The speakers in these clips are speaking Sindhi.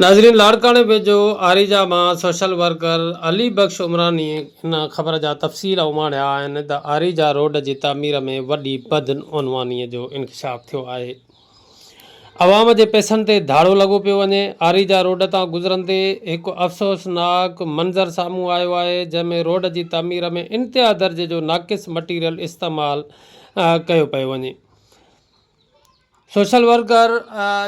ناظرين لاڙڪاڻي ويجهو آريجا مان سوشل ورڪر علي بخش عمراڻي ان خبر جا تفصيل اماڻيا آهن ته آريجا روڊ جي تعمير ۾ وڏي بدعنواني جو انڪشاف ٿيو آهي عوام جي پئسن تي ڌاڙو لڳو پيو وڃي آريجا روڊ تان گذرندي هڪ افسوسناڪ منظر سامهون آيو آهي جنهن ۾ روڊ جي تعمير ۾ انتها درجي جو ناقص مٽيريل استعمال ڪيو پيو وڃي. سوشل ورڪر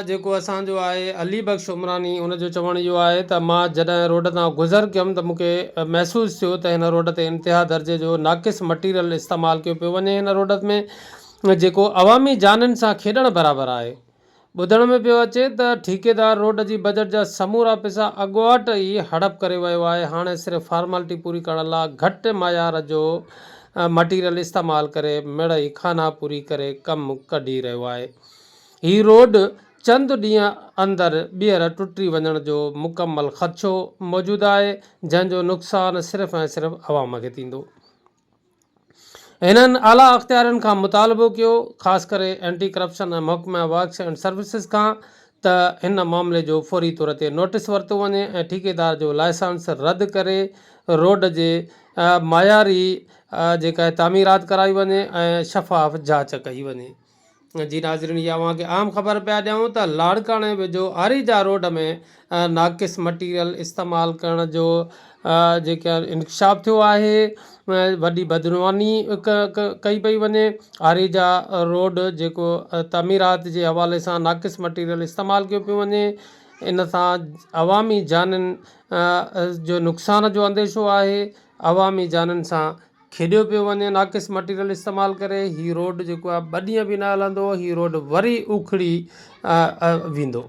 جيڪو اسان جو آهي علي بخش عمراني ان جو چوڻ اهو آهي ته مان جڏهن روڊ تان گذر ڪيم ته مون کي محسوس ٿيو ته هن روڊ تي انتها درجي جو ناقص مٽيريل استعمال ڪيو پيو وڃي هن روڊ ۾ جيڪو عوامي جانين سان کيڏڻ برابر آهي ٻڌڻ ۾ پيو اچي ته ٺيڪيدار روڊ جي بجيٽ جا سمورا پئسا اڳواٽ ئي هڙپ ڪري ويو آهي هاڻي صرف فارملٽي پوري ڪرڻ لا گهٽ معيار جو مٽيريل استعمال ڪري مڙئي خانه پوري ڪري ڪم ڪڍي رهيو آهي. هي روڊ چند ڏينهن اندر ٻيهر ٽٽي وڃڻ جو مڪمل خدشو موجود آهي، جنهن جو نقصان صرف ۽ صرف عوام کي ٿيندو. هنن اعليٰ اختيارين کان مطالبو ڪيو، خاص ڪري اينٽي ڪرپشن ۽ محڪمه ورڪس اينڊ سروسز کان ته هن معاملي جو فوري طور تي نوٽيس ورتو وڃي ۽ ٺيڪيدار جو لائسنس رد ڪري روڊ جي معياري جيڪا تعميرات ڪرائي وڃي ۽ شفاف جاچ ڪئي وڃي. جي ناظرين هي اوهان کي عام خبر پيا ڏيون ته لاڙڪاڻي ويجهو آريجا روڊ ۾ ناقص مٽيريل استعمال ڪرڻ جو جيڪا انڪشاف ٿيو آهي وڏي بدعنواني ڪئي پئي وڃي آريجا روڊ جيڪو تعميرات جي حوالي سان ناقص مٽيريل استعمال ڪيو پيو وڃي ان سان عوامي جانين جو نقصان جو انديشو آهي عوامي جانين سان کيڏيو پيو وڃي ناقص مٽيريل استعمال ڪري هي روڊ جيڪو آهي ٻه ڏينهن به نه هلندو هي روڊ وري اکڙي ويندو.